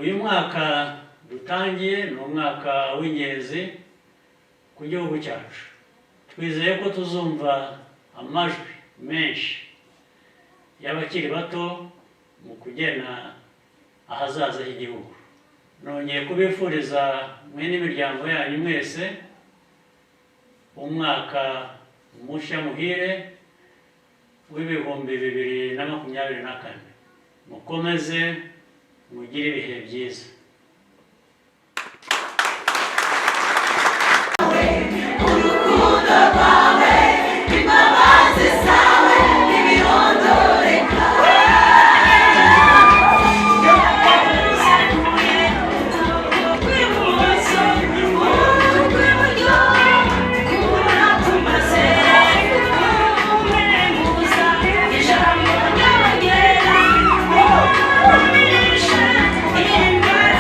Uyu mwaka dutangiye ni umwaka w'ingenzi ku gihugu cyacu. Twizeye ko tuzumva amajwi menshi y'abakiri bato mu kugena ahazaza h'igihugu. Nongeye kubifuriza mwe n'imiryango yanyu mwese umwaka mushya muhire w'2024. Mukomeze mugire ibihe byiza. Urukundo rwawe, imbabazi zawe ntibirondoreka. Kw'ibumoso, kw'iburyo, kuratumaze kumwemuza ijambo ry'abagera, kumenyesha imbaraga.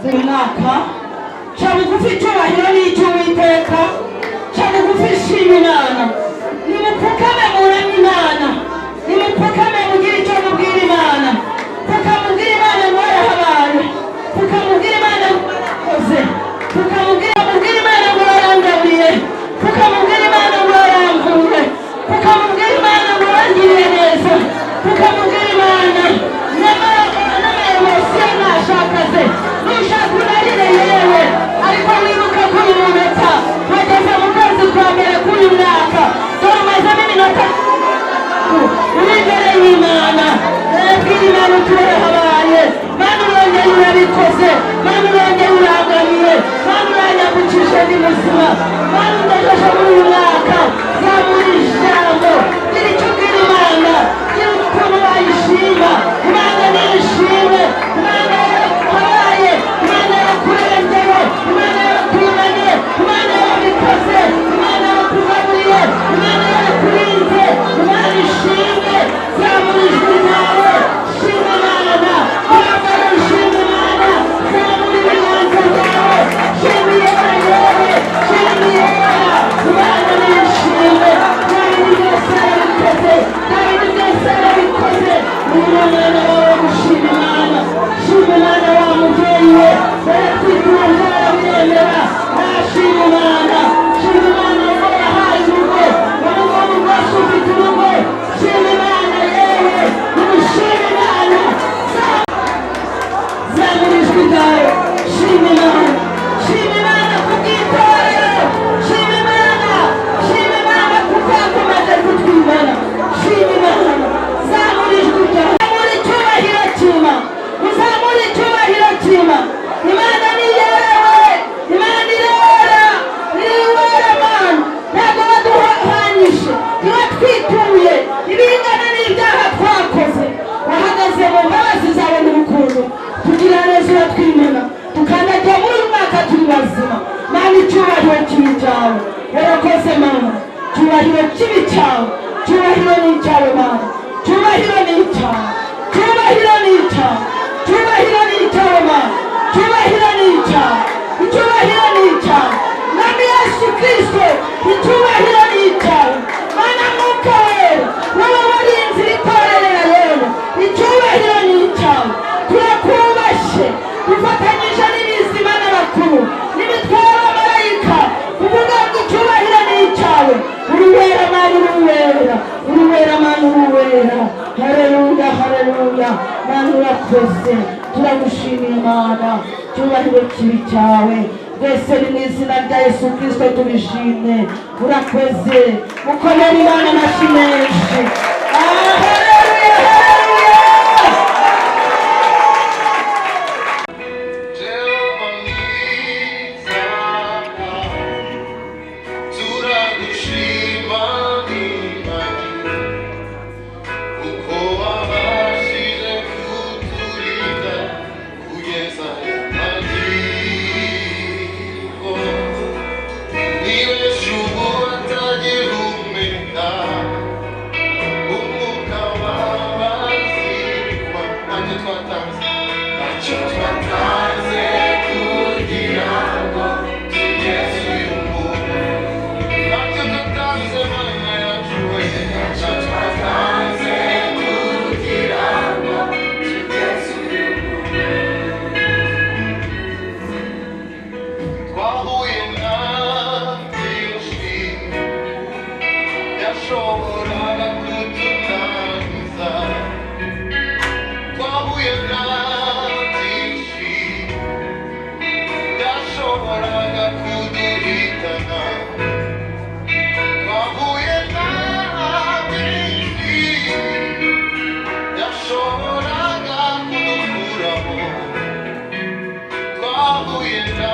Uyu mwaka ca bugufi, icyubahiro ni icy'Uwiteka. Ca bugufi, shima Imana. Nimupfukame muramye Imana, nimupfukame mugire icyo mubwira Imana. Pfukamubwira Imana ngo warahabaye, pfukamubwira Imana ngo warakoze, pfukamubwira mubwira Imana ngo warangaburiye, pfukamubwira Imana ngo waramvuye, pfukamubwira Imana ngo wangiriye neza, pfukamubwira Imana. Nyamara n'amayemotion nashakaze, nushaka unarire yewe, ariko wibuka ko uyu munota wageze mu kwezi kwa mbere k'uyu mwaka. Dore umazemo iminota uri imbere y'Imana. Bwira Imana uti warahabaye Mana, urongeye urabikoze Mana, urongeye urangamiye Mana, uranyambukije, ndi muzima Mana, undejeje muri uyu mwaka. Zamura ijambo, gira icyo ubwira Imana, gira ukuntu wayishima. Imana nishimwe. Imana yarakubaye, Imana yarakurengeye, Imana yarakwimanye, Imana yarabikoze, Imana yarakugaburiye, Imana yarakurinze. Imana ishimwe. Zamura ijwi ryawe, shima Imana. Wambara, ushima Imana. Zamura ibiganza byawe, shima Imana yewe, shima Imana. Imana nishimwe. Dawidi byose yarabikoze, Dawidi byose yarabikoze. Uyu ni umwana wawe gushima Imana. Shima Imana wa mubyeyi we, baratwite urabyara biremera. Nashima Imana, shima Imana ko yahaye urugo. Ubu ngubu rwose ufite urugo. Shima Imana yewe, nimushima Imana. Zamura ijwi ryawe, shima Imana, shima Imana kubw'itorero, shima Imana, shima Imana kuko yakomeje kutwimana. Shima Imana, zamura ijwi ryawe, zamura icyubahiro cy'Imana, uzamure icyubahiro cy'Imana. Imana ni yewe, Imana irera, ni iwera. Mana, ntabwo waduhanyije, iratwituye ibingana n'ibyaha twakoze. Wahagaze mu mbabazi zawe n'urukundo, tugira neza, uratwimena, tukandagira muri uyu mwaka turi bazima. Mana, icyubahiro kibi cyawe. Warakoze Mana, cyubahiro kibi cyawe. Cyubahiro ni icyawe Mana, cyubahiro ni icyawe, cyubahiro ni icyawe, cyubahiro ni icyawe Mana, cyubahiro ni icyawe, icyubahiro ni icyawe Mwami Yesu Kristo, icyubahiro ni icyawe Mana. Mwuka Wera, wowe warinze iri torero yewe, icyubahiro ni icyawe. Turakubashye, dufatanyije n'ibizima n'abakuru n'imitwe y'abamarayika kuvuga ngo icyubahiro ni icyawe. Uri wera Mana, uri wera, uri wera Mana, uri wera. Haleluya, haleluya. Mana, urakoze, turagushimiye Mana. Icyubahiro kibi cyawe. Twese ni mu izina rya Yesu Kirisito tubishimye. Urakoze. Mukomere Imana amashyi menshi. Ah, haleluya, haleluya. Jehova mwiza, turagushima n'imbaga uko wabashije kuturinda kugeza aya magingo. Ni benshi ubu batagihumeka umwuka w'abazima. Ntacyo twatanze, ntacyo twatanze kugira ngo tugeze uyu munsi. Ntacyo twatanze Mana yacu we, ntacyo twatanze kugira ngo tugeze uyu munsi. Twahuye na byinshi byashoboraga kutunaniza, twahuye na byinshi byashoboraga kuduhitana, twahuye na byinshi byashoboraga kudukuramo, twahuye na